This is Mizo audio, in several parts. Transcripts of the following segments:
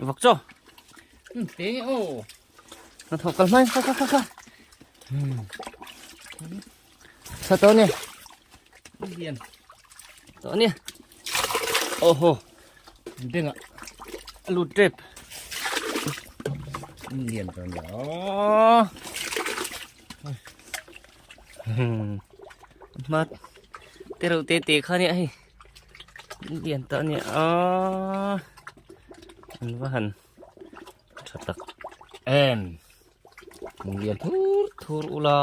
Vak chaw. Te nge aw. Na thawk kal mai kha kha kha kha. Sa to ni. Lian. To ni. Oho. Benga. Alu trep. Lian to ni. Oh. Mat. Te reuh te te kha nia hei. Lian tawh ania aaa an va han tha tak em lian thur thur ula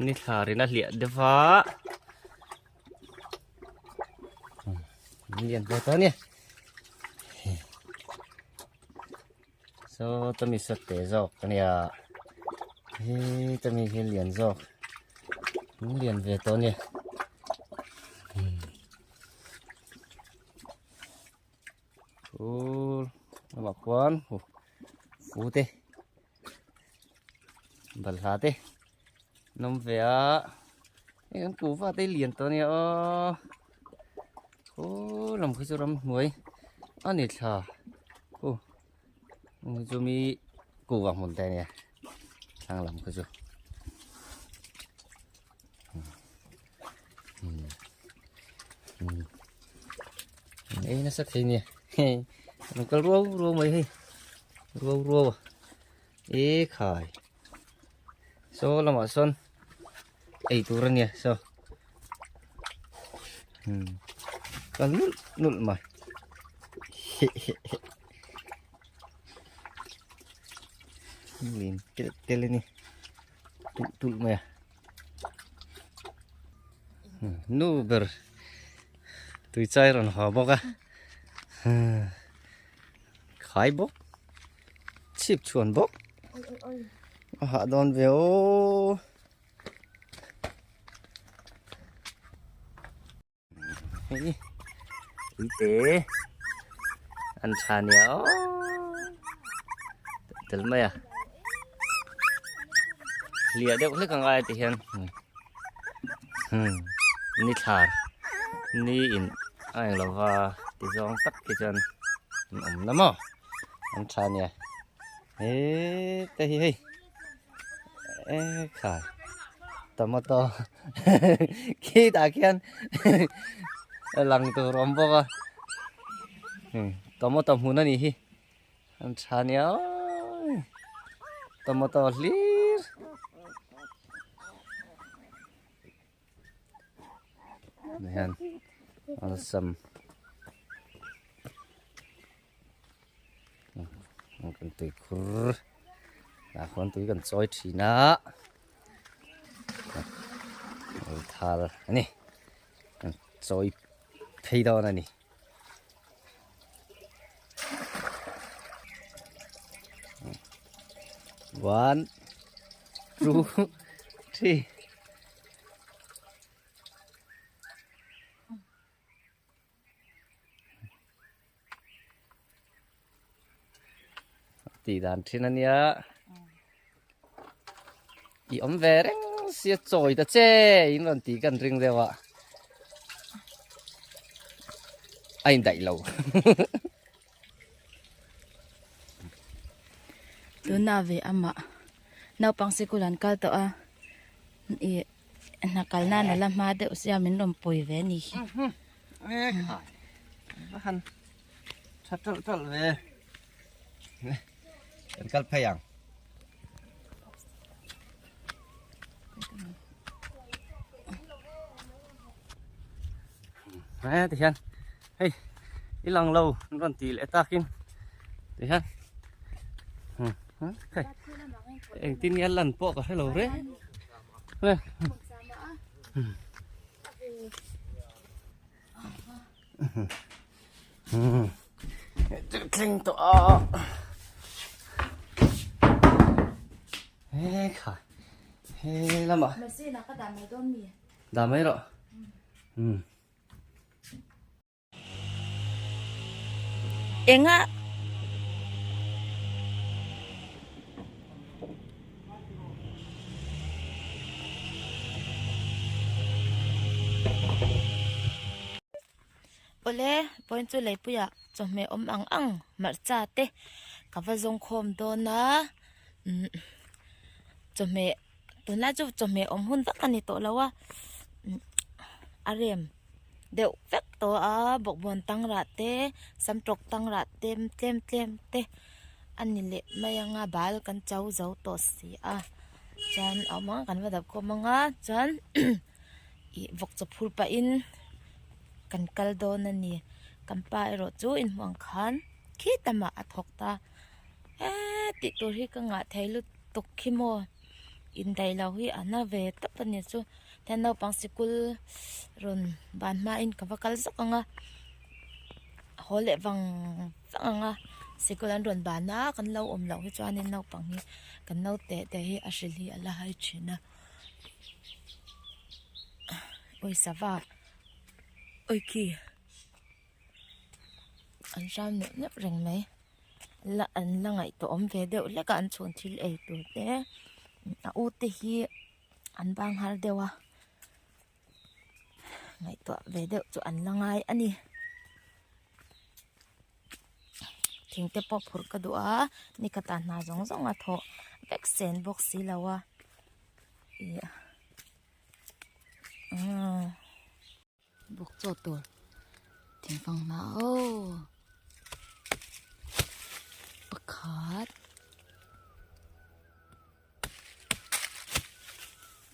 ni thla rin a hliah deuh va lian ve tawh ania Saw tami sat te zawk ania he tami hi lian zawk lian ve tawh ania phul lamah khuan fu te balhla te an awm ve a hei kan kuhva te hi lian tawh ania aw khaw lam khi chu ramhnuai a ni thla aw chumi kuhva hmun te ania thlang lam khi chu ei nasa thei nia hei an kal ruau ruau mai hei ruau ruau a e khai saw lamah sawn ei tur ania saw kal nulh nulh mai lin tel tel ani tulh tulh mai a nu ber tui chai rawn haw bawk a khai bawk chhip chhuan bawk a hah dawn ve aw hei uite an tha nia aw tel mai a hliah deuh hlek ang ai ti hian ni thlar ni in a eng lova ti zawng tak hi chuan an awm na maw an tha nia he te hi hei e khai tomato khitah khian lang tur awm bawk a tomato hmun a nih hi an tha nia tomato hlir hian awlsam kan tui khur tah khuan tui kan chawi thin a thal a ni kan chawi phei dawn a ni. One, two, three. Tih dan thin a nia i awm ve reng sia chawi ta che in rawn tih kan ring deuh a a indaih lo. Tuna ve amah naupang sikul an kal tawh a ih hna kal nan a la hma deuh sia min rawn pui ve a ni hi. Va han tha tawlh tawlh ve kan kal phei ang. He ti hian hei i lang lo an rawn ti leh takin ti hian hei engtin nge a lan pawh ka hre lo reng. Thleng tawh a he kha he lamah dah mai rawh Enga Awle point chu leipuiah chawhmeh awm ang ang hmarcha te ka va zawng khawm dawn a umm chawhmeh tunlai chu chawhmeh awm hun vak a ni tawh lo a a rem deuh vek tawh a bawkbawn tangrah te samtawk tangrah te tlem tlem te a ni leh mai ang a bal kan cho zo tawh si a chuan a awm ang a kan va dap khawm ang a chuan. Ih vawk chaw phur pahin kan kal dawn a ni kan pa erawh chu inhmuh ang khan khi tamah a thawk ta eee tih tur hi ka ngah thei lutuk khi maw indaih loh hi a na ve tawp a ni chu tihian naupang sikul rawn ban hmain ka va kal zawk ang a haw leh vang vang ang a sikul an rawn ban a kan lo awm loh hi chuanin naupang hi kan naute te hi a hrilh hi a la hai thin a. Ui sava ui khi an hram neuh neuh reng mai la an la ngaihtuah awm ve deuh hlek a an chhun thil ei tur te a u te hi an bang har deuh a ngaihtuah ve deuh chu an la ngai a ni. Thing te pawh phurh ka duh a ni khatah hna zawng zawng a thawh vek sen bawk si lo a ih aaa bawk chaw tur thing fanghma aw pakhat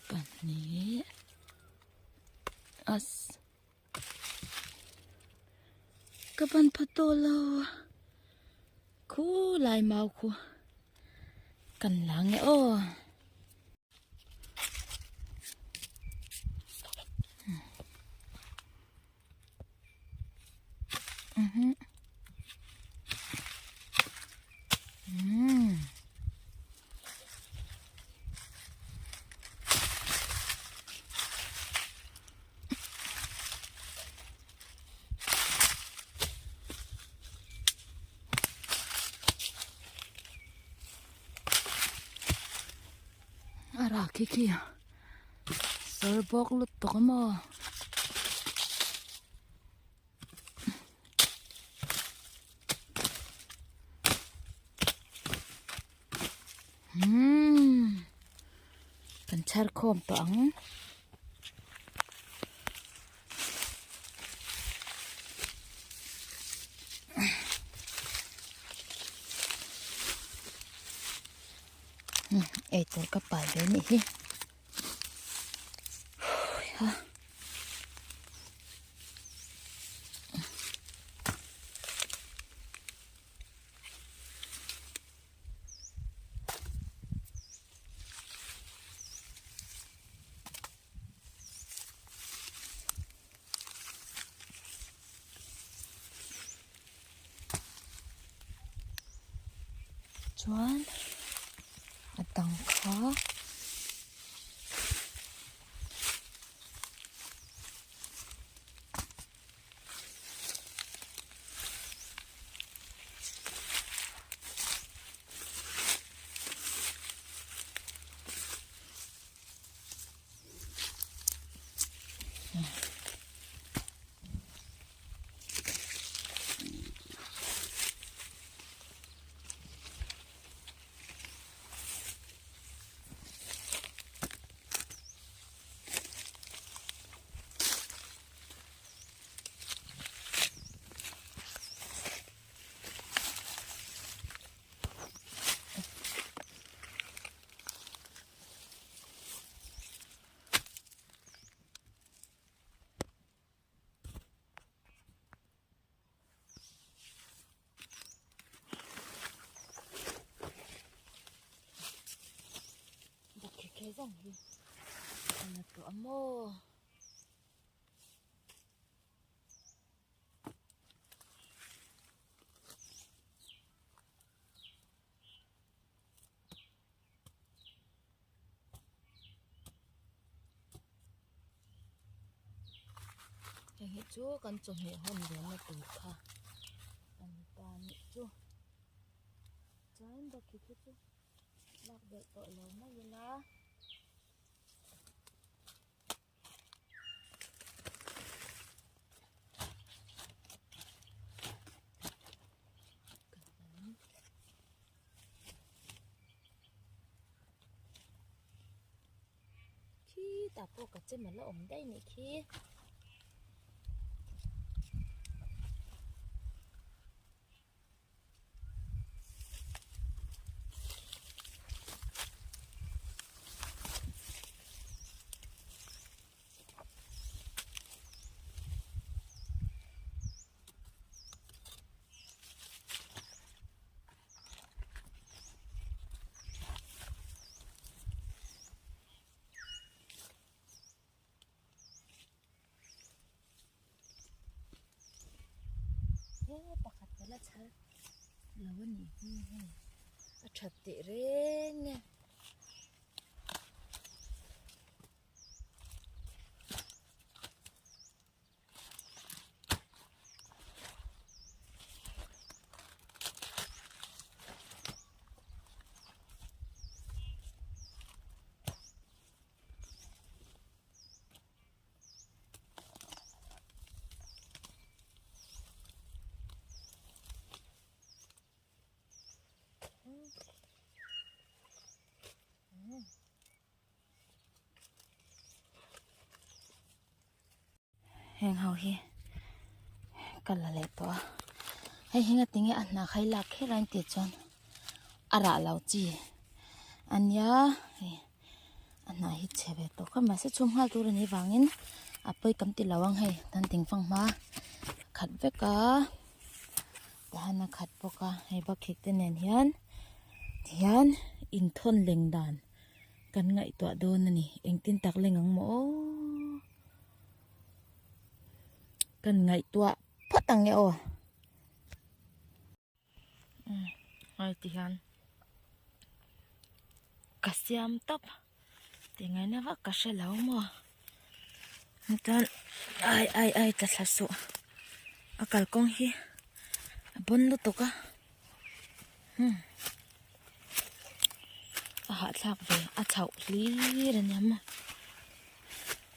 pahnih as. Ka ban pha tawh lo khulai mau khu kan la nge aw. A rak khi khi sawr bawk lutuk a maw. Umm kan chhar khawm tawh ang. Eitur ka pai ve anih hi. Chuan a dang kha. Bawk zawng hi a na tawh a maw. Heng hi chu kan chawhmeh hawn ve na tur kha a ni ta a nih chu chuan bawkhi khi chu lak belh tawh lo mai ila. Khitah pawh ka chem a la awm daih nih khi. He pakhat ka la chhal lo a nih hi hei a that teh reng e. Heng ho hi ka la leh tawh a hei hi ngatinge a hna khai lak kher a intih chuan a rah lo chi a nia hei a hna hi chhe ve tawh kha mahse chhum nghal tur a nih vangin a pawi kam ti lo ang hei tan ting fang hma khat vek a tihian a khat bawk a hei bakkhik te nen hian tihian inthawn leng dan. Kan ngaihtuah dawn a ni. Engtin tak leng ang maw aw. Kan ngaihtuah phawt ang e aw. Umm ai ti hian ka siam tawp tingaina vak ka hre lo maw. Chuan ai ai ai tla thla suh a kalkawng hi a bawn lutuk a. Hmm. A hahthlak ve a chhoh hlir a nia maw.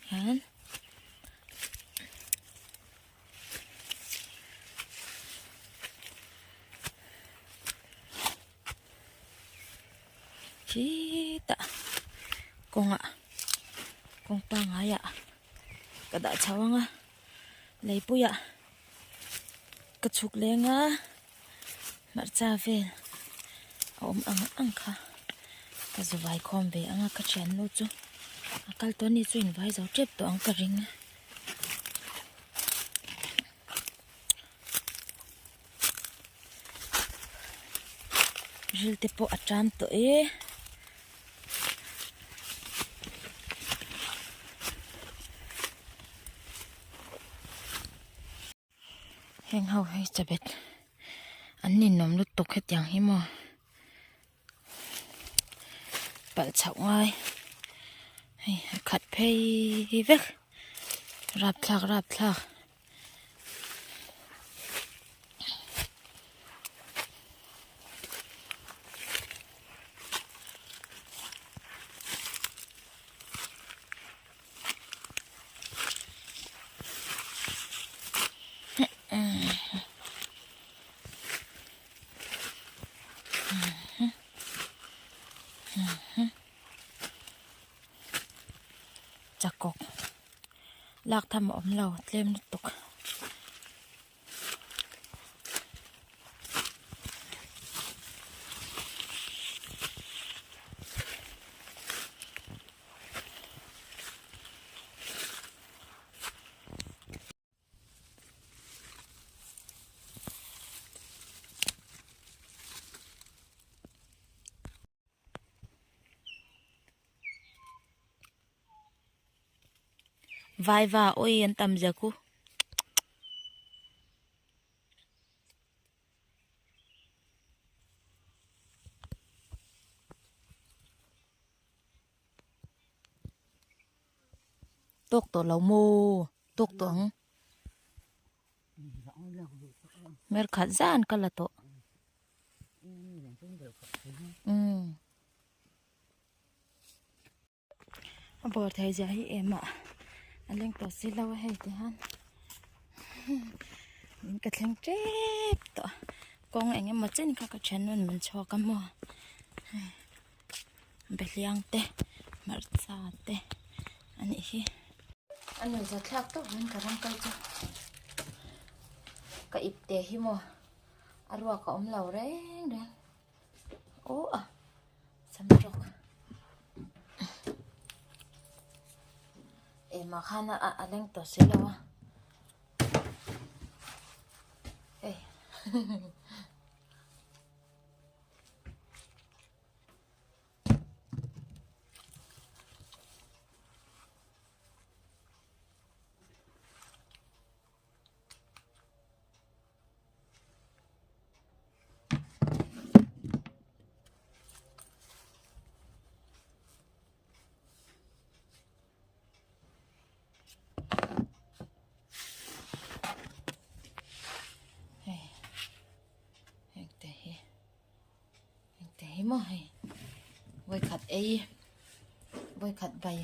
Hian khitah kawngah kawng pangaiah ka dah chho ang a leipuiah ka chhuk leng a. Hmarcha vel a awm ang ang kha ka zu vai khawm ve ang a ka thiannu chu a kal tawh a ni chu invai zo tep tawh ang ka ring a. Ril te pawh a tan tawh e. Heng ho hi chabet an ninawm lutuk hetiang hi maw palh chhoh ngai hei a khat phei vek rapthlak rapthlak. Chakawk lak tham a awm lo tlem lutuk. Vaiva awi an tam zia khu. Tawk tawh lo maw tawk tawh ang mer khat zan ka la tawh umm a bawr thei zia hi em ah a leng tawh si lo a hei ti hian in ka thleng tep tawh a kawng eng emaw chen kha ka thian nawn min chhuak a maw behliang te hmarcha te. A nih hi. A nuih za thlak tawp in ka ram kal chu ka ip te hi maw a ruak a awm lo reng reng aw a sam tawk engmah khan a a leng tawh si lo a hei. Hei hengte hi. Engte hi maw hei vawikhat ei vawikhat bai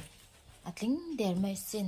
a tling der mai sin.